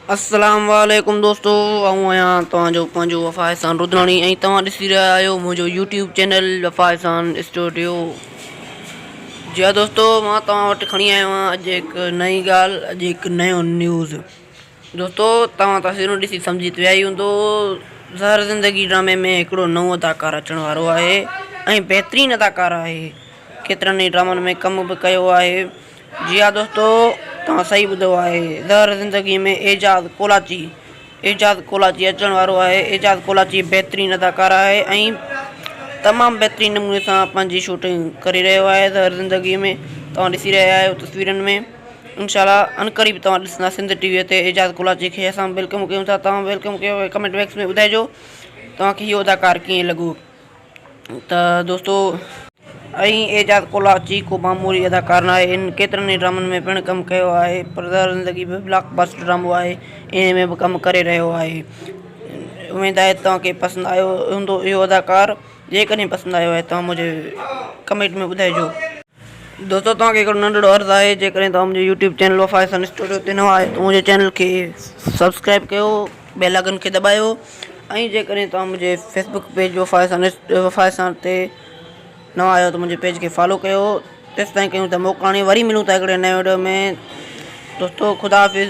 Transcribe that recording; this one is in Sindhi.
السلام عليڪم دوستو آئون آهيان توهان جو پنهنجو وفا احسان رودراڻي ۽ توهان ڏسي رهيا آهيو منهنجو YouTube channel Wafa Ehsan studio جي ها دوستو مان توهان وٽ کڻي آيو آهيان اڄ هڪ نئين ڳالهه اڄ هڪ نيو نيوز دوستو توهان تصويرون ڏسي سمجهي ته ويا ئي هوندو زهر زندگي ڊرامي ۾ هڪڙو نئون اداڪار اچڻ وارو آهي ۽ بهترين اداڪار آهي ڪيترن ئي ڊرامن ۾ ڪم به ڪيو آهي جي ها دوستو توهان صحيح ٻڌو آهي زهر زندگي ۾ اعجاز ڪولاچي اعجاز ڪولاچي اچڻ وارو آهي اعجاز ڪولاچي بهترين اداڪار آهي ۽ تمام بهترين نموني سان پنهنجي شوٽنگ ڪري رهيو آهي زهر زندگي ۾ توهان ڏسي رهيا آهيو تصويرن ۾ انشاء الله عنقريب توهان ڏسندا سنڌ ٽي وي تي اعجاز ڪولاچي کي اسان welcome ڪيون ٿا توهان welcome ڪيو ڪمينٽ باڪس ۾ ٻڌائجو توهان کي اهو اداڪار ڪيئن لڳو ته دوستو ۽ اعجاز ڪولاچي ڪو معمولي اداڪار ناهي هن ڪيترن ئي ڊرامن ۾ پڻ ڪم ڪيو آهي پر زهر زندگي به بلاڪ بسٽر ڊرامو آهي انهي ۾ به ڪم ڪري رهيو آهي اميد آهي ته توهان کي پسند آيو هوندو اهو اداڪار جيڪڏهن پسند آيو آهي توهان منهنجي ڪمينٽ ۾ ٻڌائجو. دوستو توهان کي هڪڙو ننڍڙو عرض آهي جيڪڏهن توهان منهنجي YouTube channel Wafa Ehsan studio تي نوان آهيو ته منهنجي چينل کي سبسڪرائب ڪيو بيل آئڪن کي دٻايو ۽ جيڪڏهن توهان منهنجي فيسبڪ پيج وفا احسان وفا احسان تي نوان آهيو ته منهنجي پيج کي فالو ڪيو تيستائين ڪيون ٿا موڪلاڻي وري ملون ٿا هڪڙي نئين وڊيو ۾ دوستو خدا حافظ.